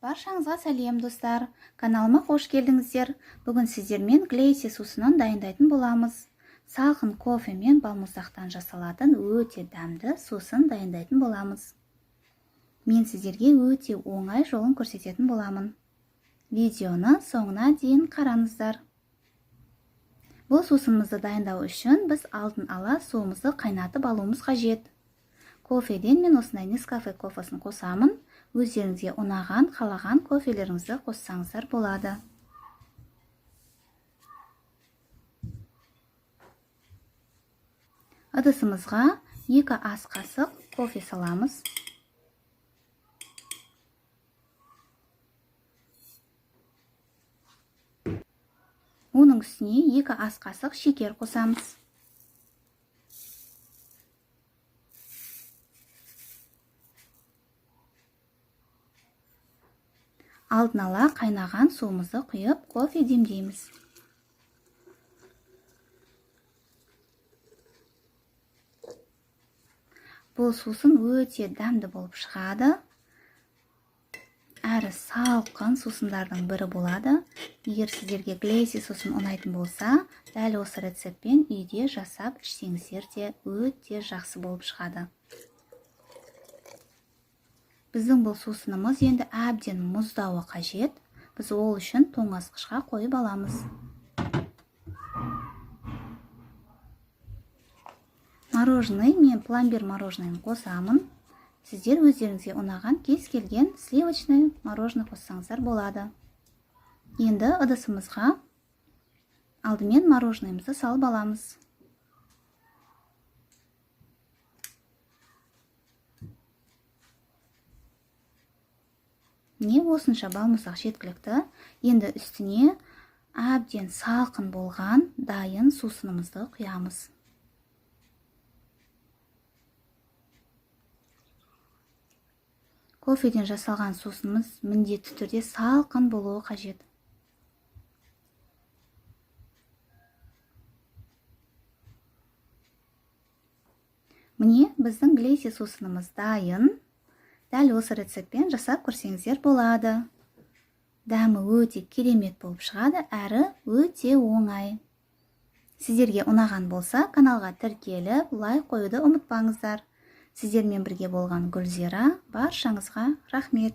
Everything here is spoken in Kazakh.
Баршаңызға сәлем, достар! Каналыма қош келдіңіздер. Бүгін сіздермен глейси сусынын дайындайтын боламыз. Салқын кофе мен балмұздақтан жасалатын өте дәмді сусын дайындайтын боламыз. Мен сіздерге өте оңай жолын көрсететін боламын. Видеоны соңына дейін қараңыздар. Бұл сусынымызды дайындау үшін біз алдын ала суымызды қайнатып алуымыз қажет. Кофеден мен осындай Нескафе кофесін қосамын. Өздеріңізге ұнаған, қалаған кофелеріңізді қоссаңыздар болады. Ыдысымызға 2 ас қасық кофе саламыз. Оның үстіне 2 ас қасық шекер қосамыз. Алдын ала қайнаған суымызды құйып, кофе демдейміз. Бұл сусын өте дәмді болып шығады. Әрі салқын сусындардың бірі болады. Егер сіздерге глейси сусын ұнайтын болса, дәл осы рецептпен үйде жасап ішсеңіздер де өте жақсы болып шығады. Біздің бұл сусынымыз енді әбден мұздауы қажет. Біз ол үшін тоңазытқышқа қойып аламыз. Мороженый, мен пломбир мороженыйын қосамын. Сіздер өздеріңізге ұнаған кез келген сливочный мороженое қоссаңыздар болады. Енді ыдысымызға алдымен мороженыйымызды салып аламыз. Міне осынша балмұздақ жеткілікті. Енді үстіне әбден салқын болған дайын сусынымызды құямыз. Кофеден жасалған сусынымыз міндетті түрде салқын болуы қажет. Міне біздің глейси сусынымыз дайын. Дәл осы рецептпен жасап көрсеңіздер болады. Дәмі өте керемет болып шығады, әрі өте оңай. Сіздерге ұнаған болса, каналға тіркеліп, лайк қоюды ұмытпаңыздар. Сіздермен бірге болған Гүлзира, баршаңызға рахмет.